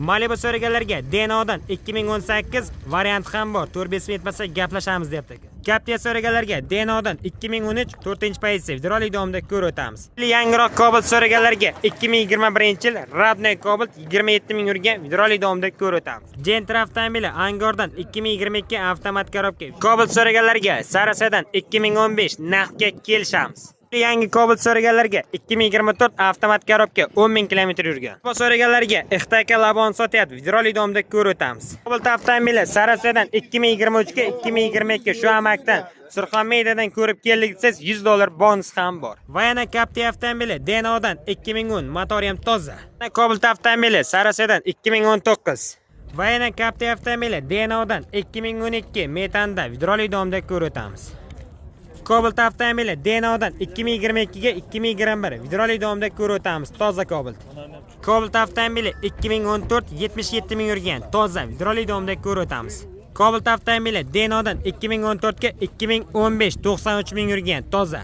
Malibu so'raganlarga Denodan 2018 variant ham bor. 4-5 ming yetmasa gaplashamiz deyapti aka. Captiva so'raganlarga Denodan 2013 4-pozitsiya. Videorolik davomida ko'rib o'tamiz. Yangiroq Cobalt so'raganlarga 2021-yil Radnoy Cobalt 27 ming yurgan. Videorolik davomida ko'rib o'tamiz. Gentra avtomobili Angordan 2022 avtomat korobka. Cobalt so'raganlarga Sarasadan 2015 naqdga kelishamiz. Yangi Cobalt so'raganlarga 2024 avtomat korobka 10 ming kilometr yurgan. Bu so'raganlarga Ixtaka Labon sotyapti. Videorolik davomida ko'rib o'tamiz. Cobalt avtomobili Sarasadan 2023 ga 2022 shu amakdan Surxon Mediadan ko'rib keldik desangiz 100 dollar bonus ham bor. Va yana Captiva avtomobili Denodan 2010 motori ham toza. Cobalt avtomobili Sarasadan 2019. Va yana Captiva avtomobili Denodan 2012 metanda videorolik davomida ko'rib o'tamiz. Cobalt avtomobili Denodan 2022 ga 2021 videorolik davomida ko'rib o'tamiz. Toza Cobalt. Cobalt avtomobili 2014 77 ming yurgan. Toza videorolik davomida ko'rib o'tamiz. Cobalt avtomobili Denodan 2014 ga 2015 93 ming yurgan. Toza.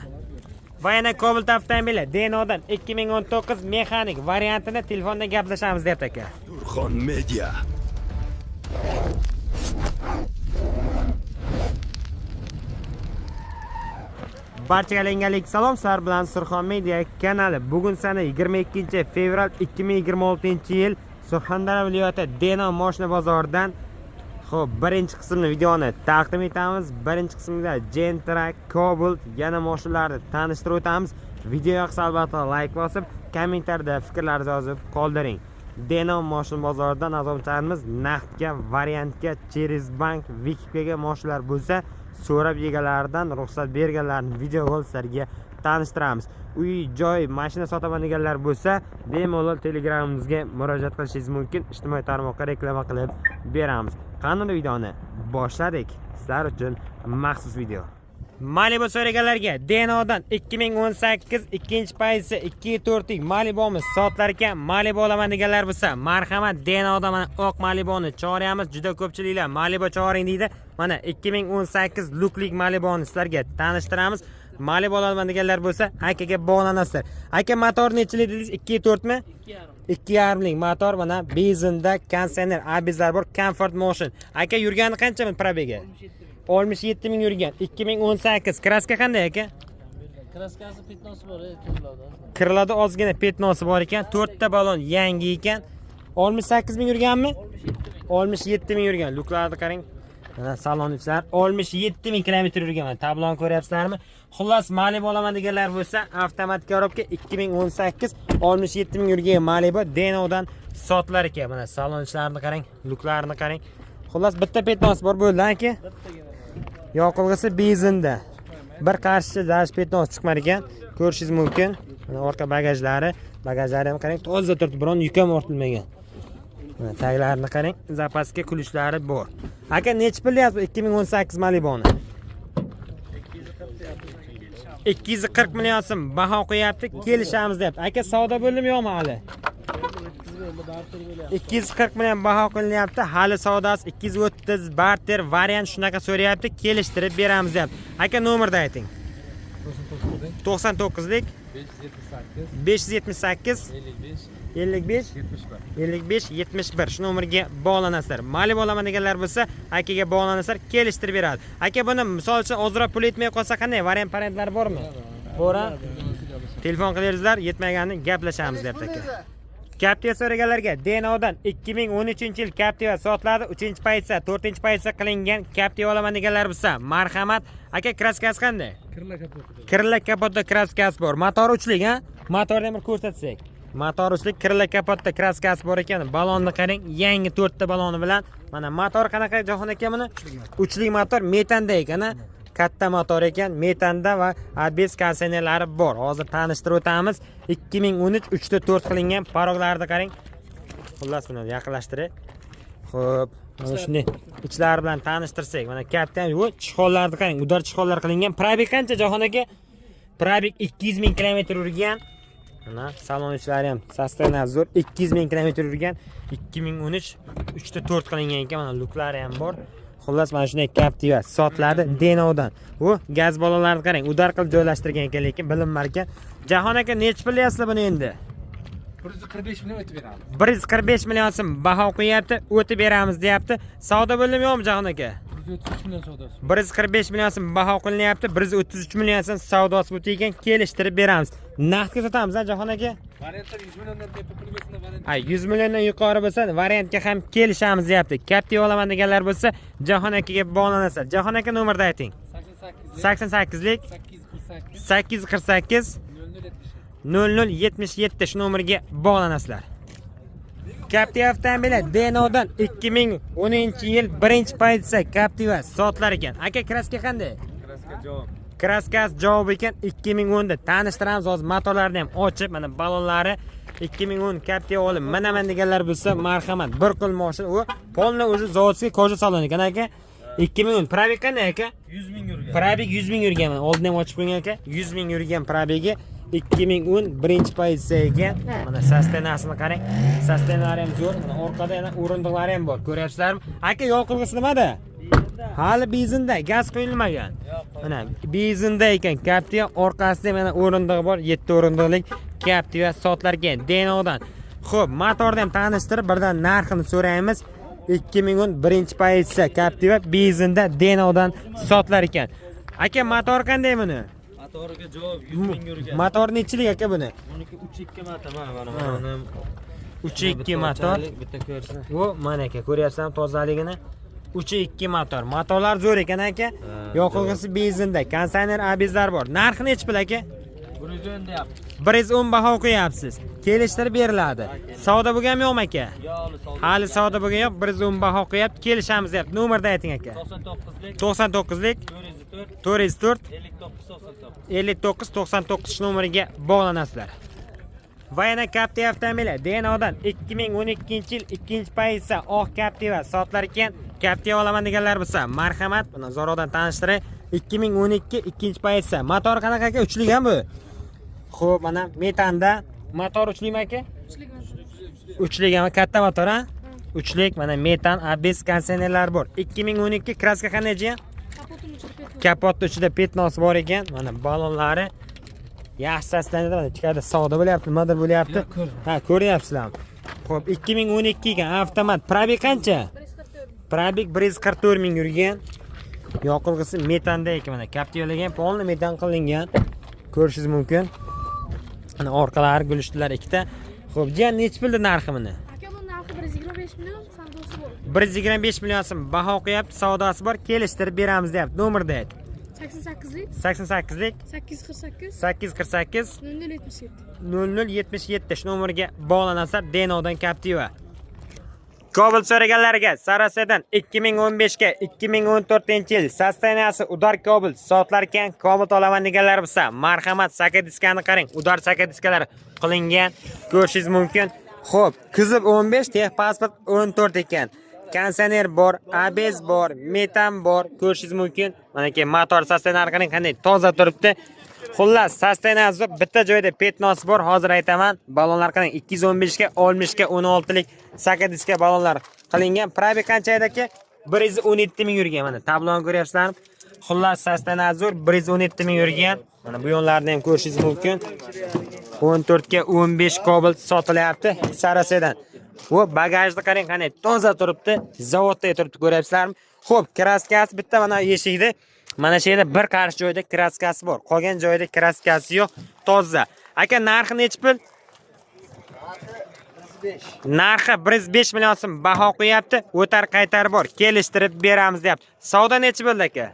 Va yana Cobalt avtomobili Denodan 2019 mexanik variantini telefonda gaplashamiz deyapti aka. Surxon Media. Barchaga alangalik salom, sizlar bilan Surxon Media kanali. Bugun sana 22 fevral 2026-yil Surxondaryo viloyati Deno moshina bozoridan xo'p, birinchi qismli videoni taqdim etamiz. Birinchi qismida Gentra, Cobalt yana mashinalarni tanishtirib o'tamiz. Video yoqsa albatta like bosib, kommentariyada fikrlaringizni yozib qoldiring. Deno moshina bozoridan azomchilarimiz naqdga, variantga, через bank, Vikipga mashinalar bo'lsa, so'rab egalaridan ruxsat berganlarini video sizlarga tanishtiramiz. Uy, joy, mashina sotaman deganlar bo'lsa, bemalol Telegramimizga murojaat qilishingiz mumkin. Ijtimoiy tarmoqqa reklama qilib beramiz. Qani videoni boshladik. Sizlar uchun maxsus video. Malibu so'raganlarga Denodan 2018 ikkinchi pozitsiya 2.4 lik Malibumiz sotilar ekan. Malibu olaman deganlar bo'lsa, marhamat Denodan mana oq Malibuni chorayamiz. Juda ko'pchiliklar Malibu choring deydi. Mana 2018 luklik Malibuni sizlarga tanishtiramiz. Malibu olaman deganlar bo'lsa, akaga bog'lanasizlar. Aka, motor nechilik dedingiz? 2.4 mi? 2.5 lik motor mana benzinda, konditsioner, abizlar bor, comfort motion. Aka, yurgani qancha ming пробег i? 67 ming yurgan. 2018. Краска qanday aka? Краска si пятно si bor, kirlarda. Kirlarda ozgina пятно si bor ekan. 4 ta balon yangi ekan. 68 ming yurganmi? 67 ming yurgan. Luklarni qarang. Mana salon ichlar 67 ming kilometr yurgan. Mana tabloni ko'ryapsizlarmi? Xullas, Malibu olaman deganlar bo'lsa, avtomat korobka 2018 67 ming yurgan Malibu Denodan sotilar ekan. Mana salon ichlarini qarang, luklarini qarang. Xullas, bitta пятно si bor bo'ldi aka. Yoqilg'isi benzinda. Bir qarshi dash пятно si chiqmar ekan. Ko'rishingiz mumkin. Mana orqa bagajlari, bagajlari ham qarang, toza turibdi, biron yuk ham ortilmagan. Mana taglarini qarang, запаска ключ lari bor. Aka, nechi pul deyapsiz 2018 Malibuni? 240 million so'm baho qo'yapti, kelishamiz deyapti. Aka, savdo bo'ldimi yo'qmi hali? 240 million baho qilinyapti, hali savdosi 230 barter variant shunaqa so'rayapti, kelishtirib beramiz deyapti. Aka, nomerni ayting. 99 lik 578 578 55 55 71. 55 71 shu nomerga bog'lanasizlar. Malibu olaman deganlar bo'lsa, akaga bog'lanasizlar, kelishtirib beradi. Aka, buni misol uchun ozroq pul yetmay qolsa qanday variant variantlar bormi? Bor, a? Telefon qilaveringizlar, yetmaganini gaplashamiz deyapti aka. Captiva so'raganlarga Denodan 2013-yil Captiva sotiladi, 3-pozitsiya, 4-pozitsiya qilingan Captiva olaman deganlar bo'lsa, marhamat. Aka, краска si qanday? Kirla kapotida. Kirla kapotda краска si bor. Motori uchlik, ha? Motorni ham bir ko'rsatsak. Motor uchlik, kirla kapotda краска si bor ekan. Balonni qarang, yangi 4 ta baloni bilan. Mana motor qanaqa Jahon aka buni? Uchlik motor metanda ekan, ha? Katta motor ekan, metanda va ABS konditsionerlari bor. Hozir tanishtirib o'tamiz. 2013 3 ta 4 qilingan порог larni qarang. Xullas, buni yaqinlashtiray. Xo'p, mana shunday ichlari bilan tanishtirsak, mana katta bu чехол larni qarang, удар чехол lar qilingan. Пробег qancha Jahon aka? Пробег 200 ming kilometr yurgan. Mana salon ichlari ham состояние zo'r. 200 ming kilometr yurgan. 2013 3 ta 4 qilingan ekan. Mana luklari ham bor. Xullas, mana shunday Captiva sotiladi Denodan. Bu gaz ballonlarini qarang, удар qilib joylashtirgan ekan, lekin bilinmar ekan. Jahon aka, nechi pul deyapsizlar buni endi? 145 million o'tib beramiz. 145 million so'm baho qo'yyapti, o'tib beramiz deyapti. Savdo bo'ldimi yo'qmi, Jahon aka? 133 million savdosi. 145 million so'm baho qilinyapti, 133 million so'm savdosi bo'ldi ekan, kelishtirib beramiz. Naqdga sotamiz a, Jahon aka? Variantlar 100 milliondan tepa pul bo'lsa variant. Ha, 100 milliondan yuqori bo'lsa, variantga ham kelishamiz deyapti. Captiva olaman deganlar bo'lsa, Jahon akaga bog'lanasizlar. Jahon aka, nomerni ayting. 88 88lik 848 848 0077. 0077 shu nomerga bog'lanasizlar. Captiva avtomobili Denodan 2010-yil birinchi pozitsiya Captiva sotilar ekan. Aka, kraska qanday? Kraska javob. Kraskasi javob ekan 2010 da. Tanishtiramiz hozir motorlarni ham ochib, mana ballonlari 2010 Captiva olib minaman deganlar bo'lsa, marhamat. Bir qil mashina u полный уже заводской кожа salon ekan aka. 2010 пробег qanday aka? 100 ming yurgan. Пробег 100 ming yurgan. Mana oldin ham ochib qo'ygan aka. 100 ming yurgan пробег i 2010 birinchi pozitsiya ekan. Mana состояния sini qarang. Состояния lari ham zo'r. Mana orqada yana o'rindiqlari ham bor. Ko'ryapsizlarmi? Aka, yoqilg'isi nimada? Hali benzinda, gaz quyilmagan. Mana benzinda ekan Captiva, orqasida mana o'rindig'i bor, 7 o'rindiqlik Captiva sotilar ekan Denodan. Xo'p, motorni ham tanishtirib, birdan narxini so'raymiz. 2010 birinchi pozitsiya Captiva benzinda Denodan sotilar ekan. Aka, motor qanday buni? Motoriga javob 100 ming yurgan. Motor nechilik aka buni? Buniki 3.2 motor mana mana mana. 3.2 motor. Bitta ko'rsin. Bu mana aka, ko'ryapsan tozaligini. 3.2 motor. Motorlar zo'r ekan aka. Yoqilg'isi benzinda, konditsioner, ABS lar bor. Narxi nechi pul aka? 110 deyapti. 110 baho qo'yapsiz. Kelishtirib beriladi. Savdo bo'lganmi yo'qmi aka? Yo'q, savdo. Hali savdo bo'lgan yo'q. 110 baho qo'yapti, kelishamiz deyapti. Nomerni ayting aka. 99lik 99lik 404 404 59 99. 59 99 nomeriga bog'lanasizlar. Va yana Captiva avtomobili Denodan 2012 yil ikkinchi pozitsiya oq Captiva sotilar ekan. Captiva olaman deganlar bo'lsa, marhamat, buni Zorodan tanishtiray. 2012 ikkinchi pozitsiya. Motor qanaqa aka? Uchlik ham bu. Xo'p, mana metanda motor uchlikmi aka? Uchlik ham katta motor ha? Uchlik, mana metan, ABS konditsionerlar bor. 2012 kraska qanday jiyan? Kapotini uchida пятно. Kapotni ichida пятно si bor ekan. Mana ballonlari yaxshi состояние da, mana ichkarida savdo bo'lyapti, nimadir bo'lyapti. Ha, ko'ryapsizlarmi? Xo'p, 2012 ekan, avtomat. Пробег qancha? 144. Пробег 144 ming yurgan. Yoqilg'isi metanda ekan mana. Captivalarga ham полный metan qilingan. Ko'rishingiz mumkin. Mana orqalari gulishtilar ikkita. Xo'p, jiyan, nechi puldi narxi buni? Aka, bu narxi 125 million, savdosi bor. 125 million so'm baho qo'yapti, savdosi bor, kelishtirib beramiz deyapti. Nomerni ayt. 88lik 88lik 848 848 0077. 0077 shu nomerga bog'lanasizlar Denodan Captiva. Cobalt so'raganlarga Sarasedan 2015 ga 2014 yil состояния si удар Cobalt sotilar ekan. Cobalt olaman deganlar bo'lsa, marhamat, saka diskani qarang. Удар saka diskalar qilingan, ko'rishingiz mumkin. Xo'p, kuzov 15, texpasport 14 ekan. Konditsioner bor, ABS bor, metan bor, ko'rishingiz mumkin. Mana keyin motor состояния qarang, qanday toza turibdi. Xullas, состояния si bitta joyda пятно si bor, hozir aytaman. Ballonlar qarang, 215 ga 60 ga 16 lik saka diska ballonlar qilingan. Пробег qancha edi aka? 117 ming yurgan. Mana tabloni ko'ryapsizlarmi? Xullas, состояния zo'r, 117 ming yurgan. Mana bu yo'llarni ham ko'rishingiz mumkin. 14 ga 15 Cobalt sotilyapti Sarasedan. Bu bagajni qarang, qanday toza turibdi, zavodda turibdi, ko'ryapsizlarmi? Xo'p, kraskasi bitta mana eshikda, mana shu yerda bir qarish joyda kraskasi bor. Qolgan joyda kraskasi yo'q, toza. Aka, narxi nechi pul? Narxi 105 million so'm baho qo'yapti, o'tar qaytar bor, kelishtirib beramiz deyapti. Savdo nechi bo'ldi aka?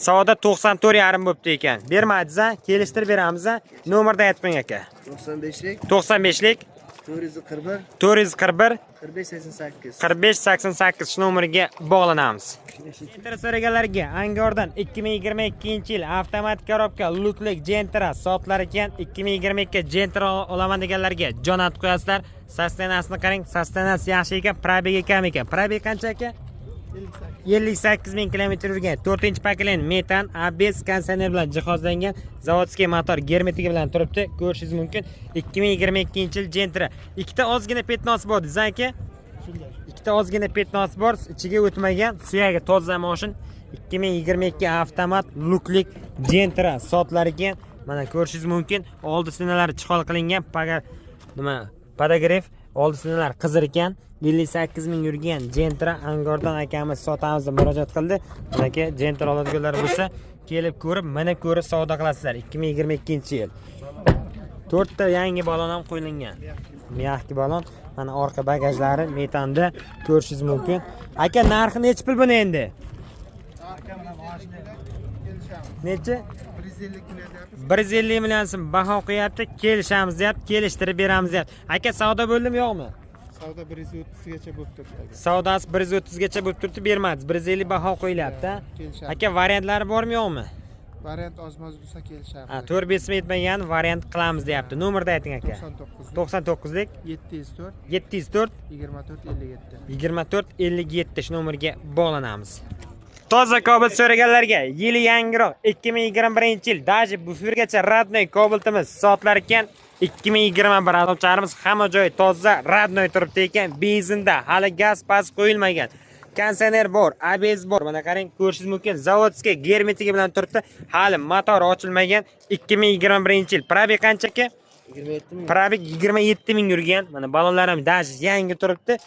Savdo 94,5 bo'pti ekan. Bermadingiz a? Kelishtirib beramiz a? Nomerda aytib qo'ying aka. 95lik 95lik 441 441 45 88. 45 88 shu nomerga bog'lanamiz. Gentra so'raganlarga Angordan 2022 yil avtomat коробка luklik Gentra sotilar ekan. 2022 Gentra olaman deganlarga jo'natib qo'yasizlar. Состояния sini qarang, состояния si yaxshi ekan, пробег i kam ekan. Пробег qancha aka? 58 ming kilometr yurgan. 4 поколение metan, ABS, konditsioner bilan jihozlangan, заводской motor germetigi bilan turibdi, ko'rishingiz mumkin. 2022 yil Gentra. Ikkita ozgina пятно si bor, desa aka. Ikkita ozgina пятно si bor, ichiga o'tmagan, suyagi toza moshin. 2022 avtomat luklik Gentra sotilar ekan. Mana ko'rishingiz mumkin. Oldi sinalari чехол qilingan, Nima, подогрев, oldi sinalar qizir ekan. 58 ming yurgan Gentra Angordan akamiz sotamiz deb murojaat qildi. Aka, Gentra oladiganlar bo'lsa, kelib ko'rib, mana ko'rib savdo qilasizlar. 2022-yil. To'rtta yangi balon ham qo'yilgan. Мягкий balon. Mana orqa bagajlari metanda ko'rishingiz mumkin. Aka, narxi nechi pul buni endi? Nechi? 150 million so'm baho qo'yapti, kelishamiz deyapti, kelishtirib beramiz deyapti. Aka, savdo bo'ldimi, yo'qmi? Savdo 130 gacha bo'lib turibdi, aka. Savdosi 130 gacha bo'lib turibdi, bermadingiz. 150 baho qo'yilyapti. A? Kelishamiz. Aka, variantlari bormi, yo'qmi? Variant oz-moz bo'lsa kelishamiz. Ha, 4-5 ming yetmagan variant qilamiz deyapti. Nomerda ayting, aka. 99 99lik 704 704 24 57. 24 57, shu nomerga bog'lanamiz. Toza Cobalt so'raganlarga yili yangiroq 2021-yil, даже bufergacha родной Cobaltimiz sotilar ekan. 2021 adolcharimiz, hamma joyi toza, родной turibdi ekan. Benzinda, hali gaz past qo'yilmagan. Konditsioner bor, ABS bor. Mana qarang, ko'rishingiz mumkin. Заводской germetigi bilan turibdi. Hali motor ochilmagan. 2021-yil. Пробег qancha, aka? 27 ming. Пробег 27 ming yurgan. Mana balonlar ham даже yangi turibdi.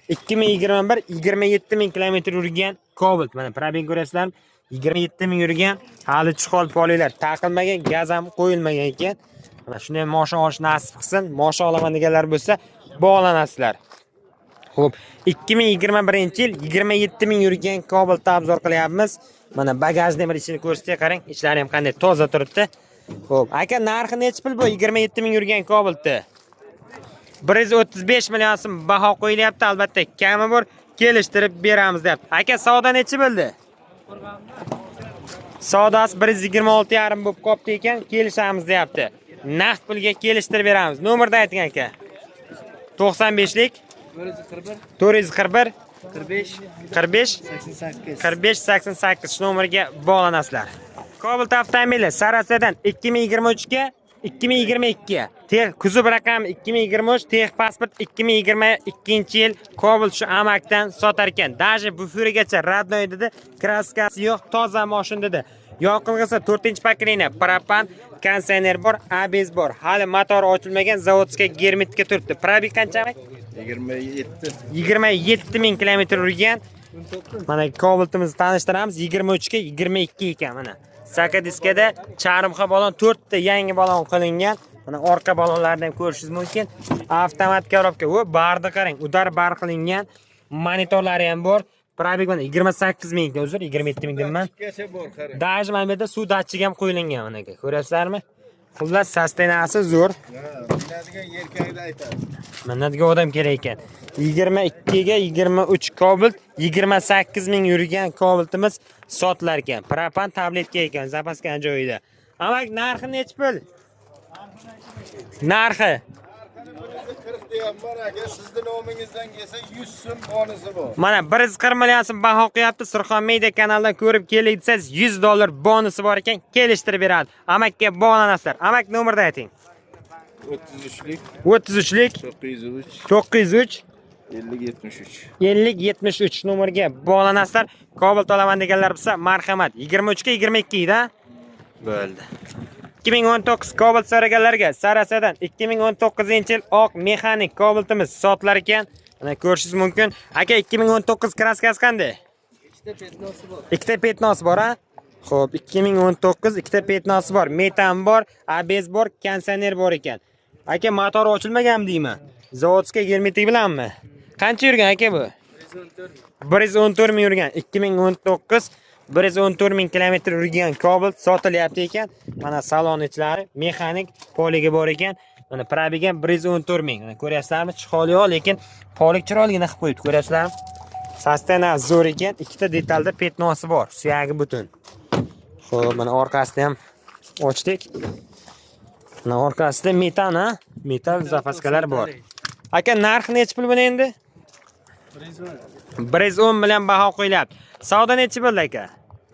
2021, 27 ming kilometr yurgan Cobalt. Mana пробег ko'rasizlarmi? 27 ming yurgan. Hali чехол poliylar taqilmagan, gaz ham qo'yilmagan ekan. Mana shunday moshin olish nasib qilsin. Moshin olaman deganlar bo'lsa, bog'lanasizlar. Xo'p, 2021-yil 27 ming yurgan Cobalt обзор qilyapmiz. Mana bagajni bir ichini ko'rsatay, qarang, ichlari ham qanday toza turibdi. Xo'p, aka, narxi nechi pul bu 27 ming yurgan Cobaltni? 135 million so'm baho qo'yilyapti, albatta kami bor, kelishtirib beramiz deyapti. Aka, savdo nechi bo'ldi? Savdosi 126,5 bo'lib qolibdi ekan, kelishamiz deyapti. Naqd pulga kelishtirib beramiz. Nomerda ayting, aka. 95lik 441 441 45 45 88. 45 88, shu nomerga bog'lanasizlar. Cobalt avtomobili Sarasadan 2023 ga 2022 тех, kuzov raqami 2023, тех pasport 2022 yil Cobalt shu amakdan sotar ekan. Даже buferigacha родной dedi, краска si yo'q, toza mashin dedi. Yoqilg'isi 4-поколение, propan, konditsioner bor, ABS bor. Hali motor ochilmagan, заводской germetikka turibdi. Пробег qancha? 27. 27 ming kilometr yurgan. Mana Cobaltimizni tanishtiramiz. 23 ga 22 ekan mana. Saka diskada charmxa balon, 4 ta yangi balon qilingan. Mana orqa balonlarni ham ko'rishingiz mumkin. Avtomat коробка. U barni qarang, удар bar qilingan. Monitorlari ham bor. Пробег mana 28 ming, uzr, 27 ming deyman. Даже mana bu yerda suv datchigi ham qo'yilgan mana, aka. Ko'ryapsizlarmi? Xullas, состояние si zo'r. Biladigan erkakni aytadi. Minadigan odam kerak ekan. 22 ga 23 Cobalt, 28 ming yurgan Cobaltimiz sotilar ekan. Propan tabletka ekan, запаска joyida. Amak, narxi nechi pul? Narxi 40 deyapman, aka, sizni nomingizdan kelsa 100 so'm bonusi bor. Mana 140 million so'm baho qo'yapti. Surxon Media kanalidan ko'rib keling desangiz 100 dollar bonusi bor ekan, kelishtirib beradi. Amakka bog'lanasizlar. Amak, nomerda ayting. 33lik 33lik 903 903 50 73. 50 73 nomerga bog'lanasizlar. Cobalt olaman deganlar bo'lsa, marhamat. 23 ga 22 da. Bo'ldi. 2019 Cobalt so'raganlarga Sarasadan 2019-yil oq mexanik Cobaltimiz sotilar ekan. Mana ko'rishingiz mumkin. Aka, 2019 краска si qanday? Ikkita пятно si bor. Ikkita пятно si bor, a? Xo'p, 2019 ikkita пятно si bor, metan bor, ABS bor, konditsioner bor ekan. Aka, motor ochilmaganmi deyman? Заводской germetik bilanmi? Qancha yurgan, aka, bu? 114 ming yurgan. 2019 114 ming kilometr yurgan Cobalt sotilyapti ekan. Mana salon ichlari mexanik poligi bor ekan. Mana пробег ham 114 ming. Mana ko'ryapsizlarmi? Чехол yo'q, lekin polik chiroyligini qilib qo'yibdi, ko'ryapsizlarmi? Состояние zo'r ekan. Ikkita detalda пятно si bor, suyagi butun. Xo'p, mana orqasini ham ochdik. Mana orqasida metan, ha? Metal запаска lar bor. Aka, narxi nechi pul buni endi? 110 million baho qo'yilyapti. Savdo nechi bo'ldi, aka?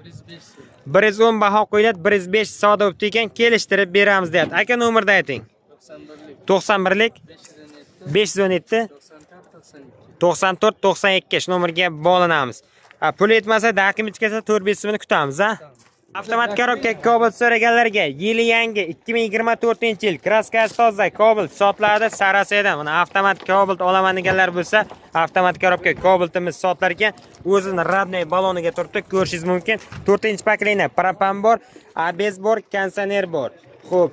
105. 110 baho qo'yiladi, 105 savdo bo'pti ekan, kelishtirib beramiz deyapti. Aka, nomerda ayting. 91lik 91lik 517 517 94 92. 94 92, shu nomerga bog'lanamiz. Ha, pul yetmasa, документ kelsa 4-5 so'mini kutamiz, ha? Avtomat korobka Cobalt so'raganlarga yili yangi, 2024-yil, kraskasi toza Cobalt sotiladi Sarasedan. Mana, avtomat Cobalt olaman deganlar bo'lsa, avtomat korobka Cobaltimiz sotilar ekan. O'zini родной baloniga turibdi, ko'rishingiz mumkin. 4-поколение, propan bor, ABS bor, konditsioner bor. Xo'p,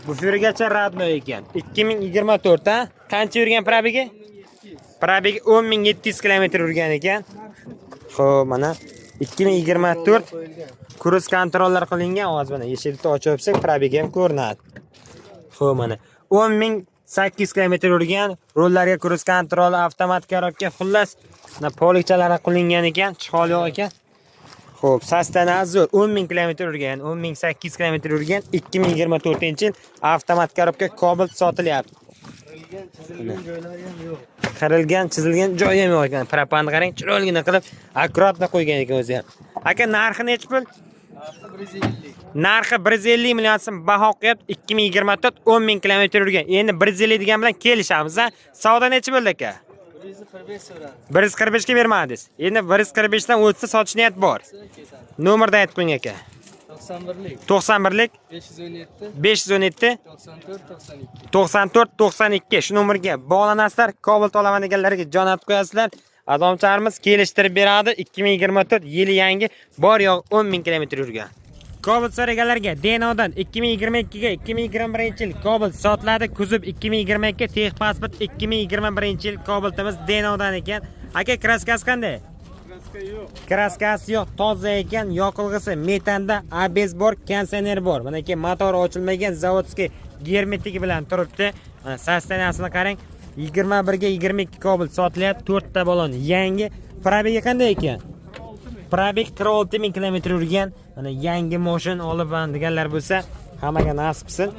buferigacha родной ekan. 2024, ha? Qancha yurgan пробег i? Пробег i 10 700 kilometr yurgan ekan. Xo'p, mana 2024, круиз kontrollar qilingan. Hozir mana eshikni ochib olsak, пробег i ham ko'rinadi. Xo'p, mana 10 800 kilometr yurgan, rullarga круиз контроль, avtomat korobka, xullas, mana polikchalari qilingan ekan, чехол yo'q ekan. Xo'p, состояние zo'r. 10 000 kilometr yurgan, 10 800 kilometr yurgan, 2024-yil avtomat korobka Cobalt sotilyapti. Qirilgan, chizilgan joylari ham yo'q. Qirilgan, chizilgan joyi ham yo'q ekan. Propanni qarang, chiroyligini qilib, аккуратно qo'ygan ekan o'zi ham. Aka, narxi nechi pul? Narxi 150. Narxi 150 million so'm baho qo'yapti. 2024, 10 ming kilometr yurgan. Endi 150 degan bilan kelishamiz, a? Savdo nechi bo'ldi, aka? 145 so'radi. 145 ga bermadingiz. Endi 145 dan o'tsa sotish niyat bor. Ketadi. Nomerda aytib qo'ying, aka. 91lik 91lik 517 517 94 92. 94 92. Shu nomerga bog'lanasizlar, Cobalt olaman deganlarga jo'natib qo'yasizlar. Azomcharimiz kelishtirib beradi. 2024 yili yangi, bor yo'q 10 ming kilometr yurgan. Cobalt so'raganlarga Denodan 2022 ga 2021 yil Cobalt sotiladi. Kuzov 2022, texpasport 2021 yil Cobaltimiz Denodan ekan. Aka, kraskasi qanday? Kraskasi yo'q, toza ekan, yoqilg'isi metanda, ABS bor, konditsioner bor. Mana aka, motor ochilmagan, заводской germetigi bilan turibdi. Mana состояние sini qarang. 21 ga 22 Cobalt sotilyapti, 4 ta balon yangi. Пробег i qanday ekan? Пробег 46 ming kilometr yurgan. Mana yangi moshin olaman deganlar bo'lsa, hammaga nasib qilsin.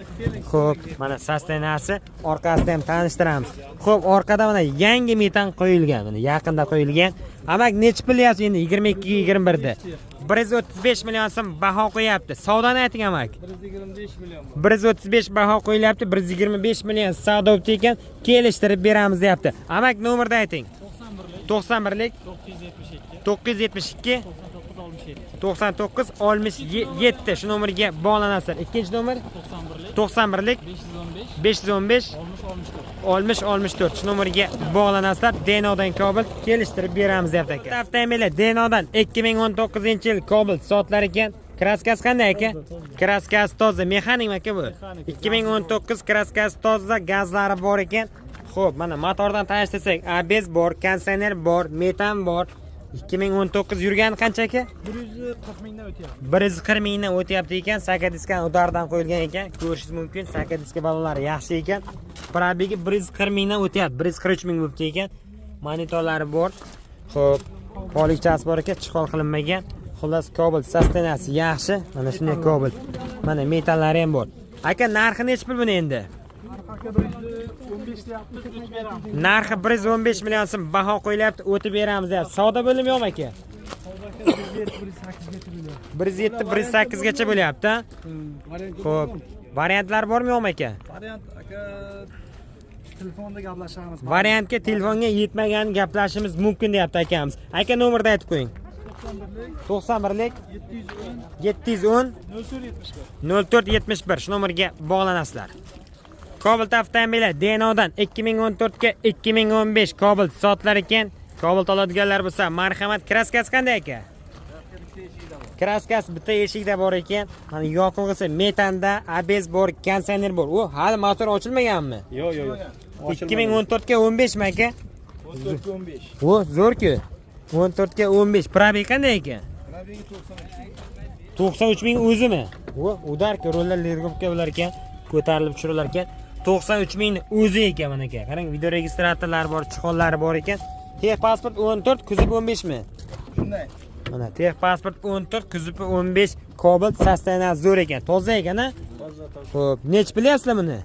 Xo'p, mana состояние si, orqasida ham tanishtiramiz. Xo'p, orqada mana yangi metan qo'yilgan, mana yaqinda qo'yilgan. Amak, nechi pul deyapsiz endi 22 ga 21 da? 135 million so'm baho qo'yapti. Savdoni ayting, amak. 125 million. 135 baho qo'yilyapti, 125 million savdo bo'pti ekan, kelishtirib beramiz deyapti. Amak, nomerni ayting. 91lik 972 99 67. Shu nomerga bog'lanasizlar. Ikkinchi nomer 91lik 515 60 64. Shu nomerga bog'lanasizlar. Denodan Cobalt kelishtirib beramiz deyapti aka. Avtomobili Denodan 2019 yil Cobalt sotilar ekan. Kraskasi qanday, aka? Kraskasi toza, mexanikmi, aka, bu? 2019, kraskasi toza, gazlari bor ekan. Xo'p, mana motordan tanishtirsak, ABS bor, konditsioner bor, metan bor. 2019, yurgani qancha, aka? 140 mingdan o'tyapti. 140 mingdan o'tyapti ekan. Saka diskani удар dan qo'yilgan ekan. Ko'rishingiz mumkin, saka diska balonlari yaxshi ekan. Пробег i 140 mingdan o'tyapti, 143 ming bo'libdi ekan. Monitorlari bor. Xo'p, polikchasi bor ekan, чехол qilinmagan. Xullas, Cobalt состояние si yaxshi. Mana shunday Cobalt. Mana metallari ham bor. Aka, narxi nechi pul buni endi? Aka, 115 deyapmiz, o'tib beramiz. Narxi 115 million so'm baho qo'yilyapti, o'tib beramiz deyapti. Savdo bo'limi yo'qmi, aka? 107, 108gacha bo'lyapti. 107, 108 gacha bo'lyapti, a? Xo'p, variantlar bormi, yo'qmi, aka? Variant, aka, telefonda gaplashamiz. Variantga telefonga yetmagan gaplashishimiz mumkin deyapti akamiz. Aka, nomerni aytib qo'ying. 91lik 710 0471. Shu nomerga bog'lanasizlar. Cobalt avtomobili Denodan 2014 ga 2015 Cobalt sotilar ekan. Cobalt oladiganlar bo'lsa, marhamat. Kraskasi qanday, aka? Kraskasi bitta eshikda bor ekan. Mana yoqilg'isi metanda, ABS bor, konditsioner bor. U hali motor ochilmaganmi? Yo'q, yo'q, yo'q. 2014 ga 15 mi, aka? 14 15. O, zo'r-ku. 14 ga 15. Пробег qanday ekan? Пробег i 93. 93 ming o'zimi? O, ударка, rullar регулировка bo'lar ekan, ko'tarilib tushirilar ekan. 93 ming o'zi ekan mana aka. Qarang, video registratorlar bor, чехол lari bor ekan. Texpasport 14, kuzov 15 mi? Shunday. Mana texpasport 14, kuzov 15, Cobalt состояние zo'r ekan. Toza ekan, a? Toza, toza. Xo'p, nechi bilyapsizlar buni?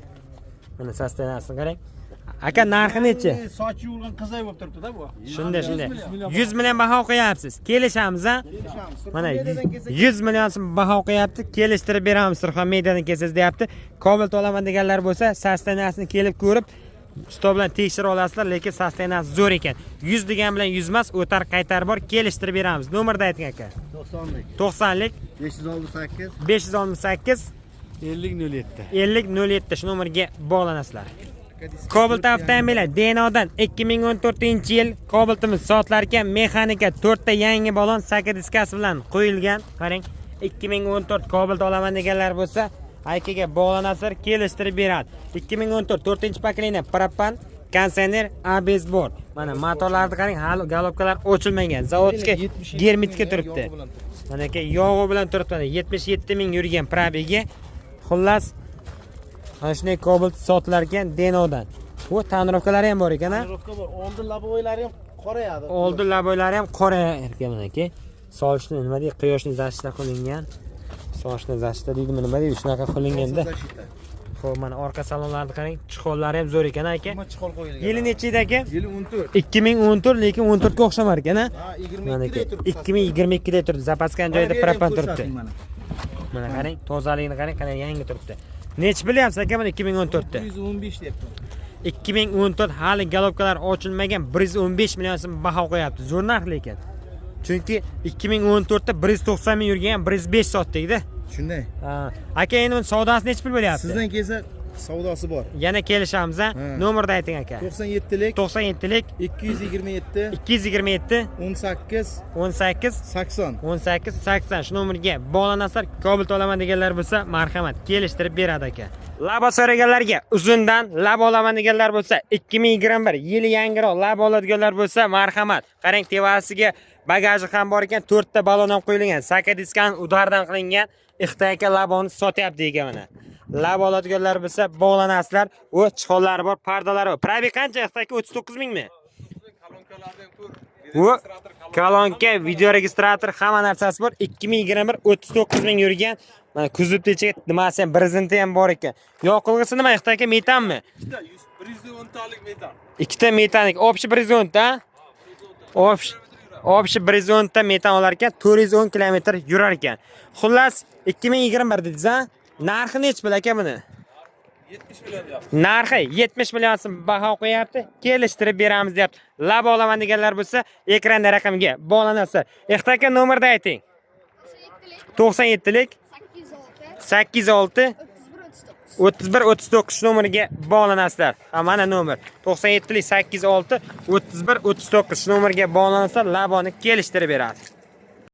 Mana состояние sini qarang. Aka, narxi nechi? Sochi yuvilgan qizay bo'lib turibdi-da bu. Shunday, shunday. 100 million baho qo'yapsiz. Kelishamiz, a? Kelishamiz. Mana Surxondaryodan kelsa 100 million so'm baho qo'yapti, kelishtirib beramiz, Surxon Mediadan kelsangiz deyapti. Cobalt olaman deganlar bo'lsa, состояние sini kelib ko'rib, usta bilan tekshirib olasizlar, lekin состояние si zo'r ekan. 100 degan bilan 100 emas, o'tar qaytar bor, kelishtirib beramiz. Nomerni ayting, aka. 90lik 90lik 568 568 50 07. 50 07 shu nomerga bog'lanasizlar. Cobalt avtomobili Denodan 2014-yil Cobaltimiz sotilar ekan, mexanika 4 ta yangi balon saka diskasi bilan qo'yilgan. Qarang, 2014 Cobalt olaman deganlar bo'lsa, akaga bog'lanasizlar, kelishtirib beradi. 2014 4-pokoleniya propan konditsioner ABS bor. Mana motorlarni qarang, hali головка lar ochilmagan. Заводской germetika turibdi. Mana aka yog'i bilan turibdi. Mana 77 ming yurgan пробег i. Xullas, mana shunday Cobalt sotilar ekan Denodan. Bu тонировка lari ham bor ekan, a? Тонировка bor. Oldi лобовой lari ham qorayadi. Oldi лобовой lari ham qora ekan mana aka. Solishni nima deydi? Quyoshni защита qilingan. Sochni защита deydimi, nima deydi? Shunaqa qilinganda. Xo'p, mana orqa salonlarni qarang, чехол lari ham zo'r ekan aka. Nima чехол qo'yilgan? Yili necha edi aka? Yili 14. 2014, lekin 14 ga o'xshamar ekan, a? Ha, Mana 22 aka, da turibdi. 2022 da turibdi. Запаска ni joyida Mana bu yerda propan ham turibdi. ko'rsating mana. Mana qarang, tozaligini qarang, qanday yangi turibdi. Necha bilyapsiz aka buni 2014 da? 115 deyapti. 2014 hali головка lar ochilmagan, 115 million so'm baho qo'yapti. Zo'r narx lekin. Chunki 2014 da 190 ming yurgan, 105 sotdik-da. Shunday. Ha, aka, endi uni savdosi necha pul bo'lyapti? Sizdan kelsa savdosi bor. Yana kelishamiz, a? Ha. Nomerni ayting aka. 97lik 97lik 227 227 18 18 80. 18 80 shu nomerga bog'lanasizlar. Cobalt olaman deganlar bo'lsa, marhamat, kelishtirib beradi aka. Labo so'raganlarga uzundan labo olaman deganlar bo'lsa, 2021 yili yangiroq labo oladiganlar bo'lsa, marhamat. Qarang, tevasiga bagaji ham bor ekan, 4 ta balon ham qo'yilgan. Saka diskan удар dan qilingan. Ixta aka laboni sotyapti ekan mana. Labo oladiganlar bo'lsa, bog'lanasizlar. U чехол lari bor, pardalari bor. Пробег qancha Ixta aka? 39 mingmi? Bu kolonka, videoregistrator, hamma narsasi bor. 2021 39 ming yurgan. Mana kuzovni ichiga nimasi ham, brezenti ham bor ekan. Yoqilg'isi nima Ixta aka, metanmi? Ikkita 110 talik metan. Ikkita metanik, общий 110 ta. Общий 110 ta metan olar ekan, 410 kilometr yurar ekan. Xullas, 2021 dedingiz, a? Narxi nechi pul aka buni? 70 million deyapti. Narxi 70 million so'm baho qo'yapti. Kelishtirib beramiz deyapti. Lab olaman deganlar bo'lsa, ekranda raqamga bog'lanasiz. Ixta aka, nomerni ayting. 97lik 806 806 31 39. 31 39 nomeriga bog'lanasizlar. Ha, mana nomer. 97lik 806 31 39 nomeriga bog'lanasizlar, laboni kelishtirib beradi.